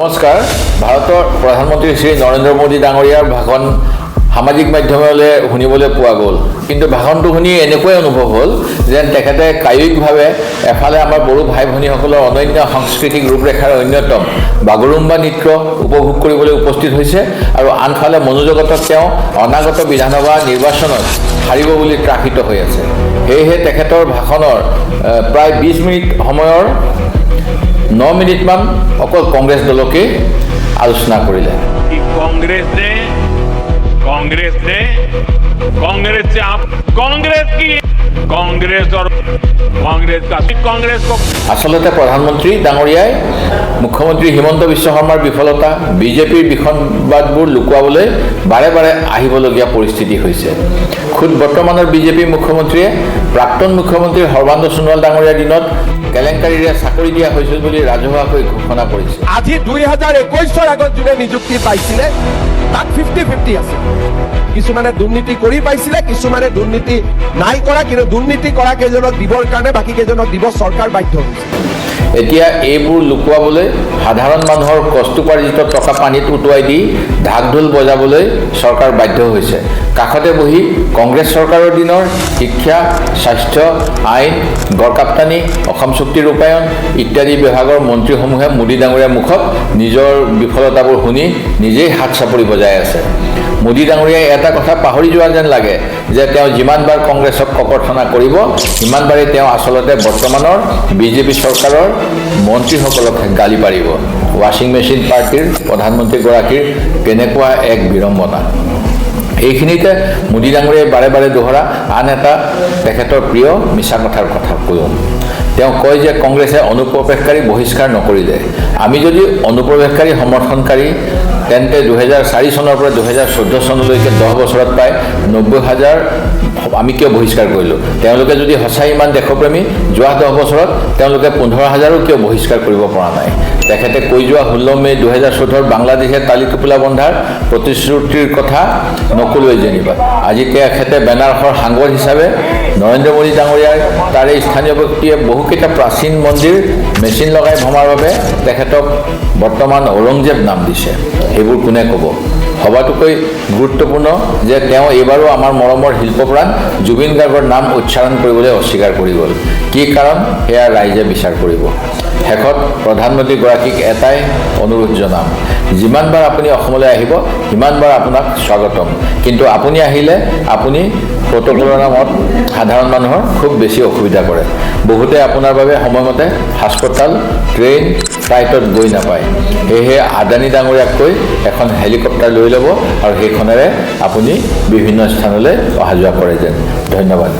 নমস্কাৰ। ভাৰতৰ প্ৰধানমন্ত্ৰী শ্ৰী নৰেন্দ্ৰ মোদী ডাঙৰীয়াৰ ভাষণ সামাজিক মাধ্যমলৈ শুনিবলৈ পোৱা গ'ল। কিন্তু ভাষণটো শুনি এনেকুৱাই অনুভৱ হ'ল যেন তেখেতে কায়িকভাৱে এফালে আমাৰ বড়ো ভাই ভনীসকলৰ অনন্য সাংস্কৃতিক ৰূপৰেখাৰ অন্যতম বাগৰুম্বা নৃত্য উপভোগ কৰিবলৈ উপস্থিত হৈছে আৰু আনফালে মনোজগতত তেওঁ অনাগত বিধানসভা নিৰ্বাচনত হাৰিব বুলি ত্ৰাসিত হৈ আছে। সেয়েহে তেখেতৰ ভাষণৰ প্ৰায় 20 মিনিট সময়ৰ 9 মিনিটমান অকল কংগ্ৰেছ দলকেই আলোচনা কৰিলে। कि कांग्रेस ने कांग्रेस से आप कांग्रेस की कांग्रेस और कांग्रेस का कांग्रेस को আচলতে প্ৰধানমন্ত্ৰী ডাঙৰীয়াই মুখ্যমন্ত্ৰী হিমন্ত বিশ্ব শৰ্মাৰ বিফলতা, বিজেপিৰ বিসম্বাদবোৰ লুকুৱাবলৈ বাৰে বাৰে আহিবলগীয়া পৰিস্থিতি হৈছে। খুদ বৰ্তমানৰ বিজেপি মুখ্যমন্ত্ৰীয়ে প্ৰাক্তন মুখ্যমন্ত্ৰী সৰ্বানন্দ সোণোৱাল ডাঙৰীয়াৰ দিনত কেলেংকাৰীৰে চাকৰি দিয়া হৈছিল বুলি ৰাজহুৱাকৈ ঘোষণা কৰিছে। আজি 2021ৰ আগত যোনে নিযুক্তি পাইছিলে, তাত 50-50 আছে। কিছুমানে দুৰ্নীতি কৰি পাইছিলে, কিছুমানে দুৰ্নীতি নাই কৰা। কিন্তু দুৰ্নীতি কৰা কেইজনক দিবৰ কাৰণে বাকী কেইজনক দিব চৰকাৰ বাধ্য হৈছে। এতিয়া এইবোৰ লুকুৱাবলৈ সাধাৰণ মানুহৰ কষ্টোপাৰ্জিত টকা পানীত উটুৱাই দি ঢাক ঢোল বজাবলৈ চৰকাৰ বাধ্য হৈছে। কাষতে বহি কংগ্ৰেছ চৰকাৰৰ দিনৰ শিক্ষা, স্বাস্থ্য, আইন, গড়কাপ্তানি, অসম চুক্তি ৰূপায়ণ ইত্যাদি বিভাগৰ মন্ত্ৰীসমূহে মোদী ডাঙৰীয়াৰ মুখত নিজৰ বিফলতাবোৰ শুনি নিজেই হাত চাপৰি বজাই আছে। মোদী ডাঙৰীয়াই এটা কথা পাহৰি যোৱা যেন লাগে যে তেওঁ যিমানবাৰ কংগ্ৰেছক ককৰ্থনা কৰিব, সিমানবাৰেই তেওঁ আচলতে বৰ্তমানৰ বিজেপি চৰকাৰৰ মন্ত্ৰীসকলক গালি পাৰিব। ৱাশ্বিং মেচিন পাৰ্টীৰ প্ৰধানমন্ত্ৰীগৰাকীৰ কেনেকুৱা এক বিড়ম্বনা! এইখিনিতে মোদী ডাঙৰীয়াই বাৰে বাৰে দোহৰা আন এটা তেখেতৰ প্ৰিয় মিছা কথাৰ কথা কওঁ। তেওঁ কয় যে কংগ্ৰেছে অনুপ্ৰৱেশকাৰী বহিষ্কাৰ নকৰিলে। আমি যদি অনুপ্ৰৱেশকাৰী সমৰ্থনকাৰী, তেন্তে 2004 চনৰ পৰা 2014 চনলৈকে 10 বছৰত প্ৰায় 90 হাজাৰ আমি কিয় বহিষ্কাৰ কৰিলোঁ? তেওঁলোকে যদি সঁচাই ইমান দেশপ্ৰেমী, যোৱা 10 বছৰত তেওঁলোকে 15 হাজাৰো কিয় বহিষ্কাৰ কৰিব পৰা নাই? তেখেতে কৈ যোৱা 16 মে' 2014ৰ বাংলাদেশে টালি টোপোলা বন্ধাৰ প্ৰতিশ্ৰুতিৰ কথা নকলোৱেই যেনিবা। আজি তেখেতে বেনাৰসৰ সাংসদ হিচাপে নৰেন্দ্ৰ মোদী ডাঙৰীয়াই তাৰে স্থানীয় ব্যক্তিয়ে বহুকেইটা প্ৰাচীন মন্দিৰ মেচিন লগাই ভঙাৰ বাবে তেখেতক বৰ্তমান ঔৰংজেব নাম দিছে। সেইবোৰ কোনে ক'ব? সবাতোকৈ গুৰুত্বপূৰ্ণ যে তেওঁ এইবাৰো আমাৰ মৰমৰ শিল্পপ্ৰাণ জুবিন গাৰ্গৰ নাম উচ্চাৰণ কৰিবলৈ অস্বীকাৰ কৰি গ'ল। কি কাৰণ, সেয়া ৰাইজে বিচাৰ কৰিব। শেষত প্ৰধানমন্ত্ৰীগৰাকীক এটাই অনুৰোধ জনাম, যিমানবাৰ আপুনি অসমলৈ আহিব, সিমানবাৰ আপোনাক স্বাগতম। কিন্তু আপুনি আহিলে আপুনি প্ৰট'কলৰ নামত সাধাৰণ মানুহৰ খুব বেছি অসুবিধা কৰে। বহুতে আপোনাৰ বাবে সময়মতে হাস্পতাল, ট্ৰেইন, ফ্লাইটত গৈ নাপায়। সেয়েহে আদানী ডাঙৰীয়াক কৈ এখন হেলিকপ্টাৰ লৈ ল'ব আৰু সেইখনেৰে আপুনি বিভিন্ন স্থানলৈ অহা যোৱা কৰে যেন। ধন্যবাদ।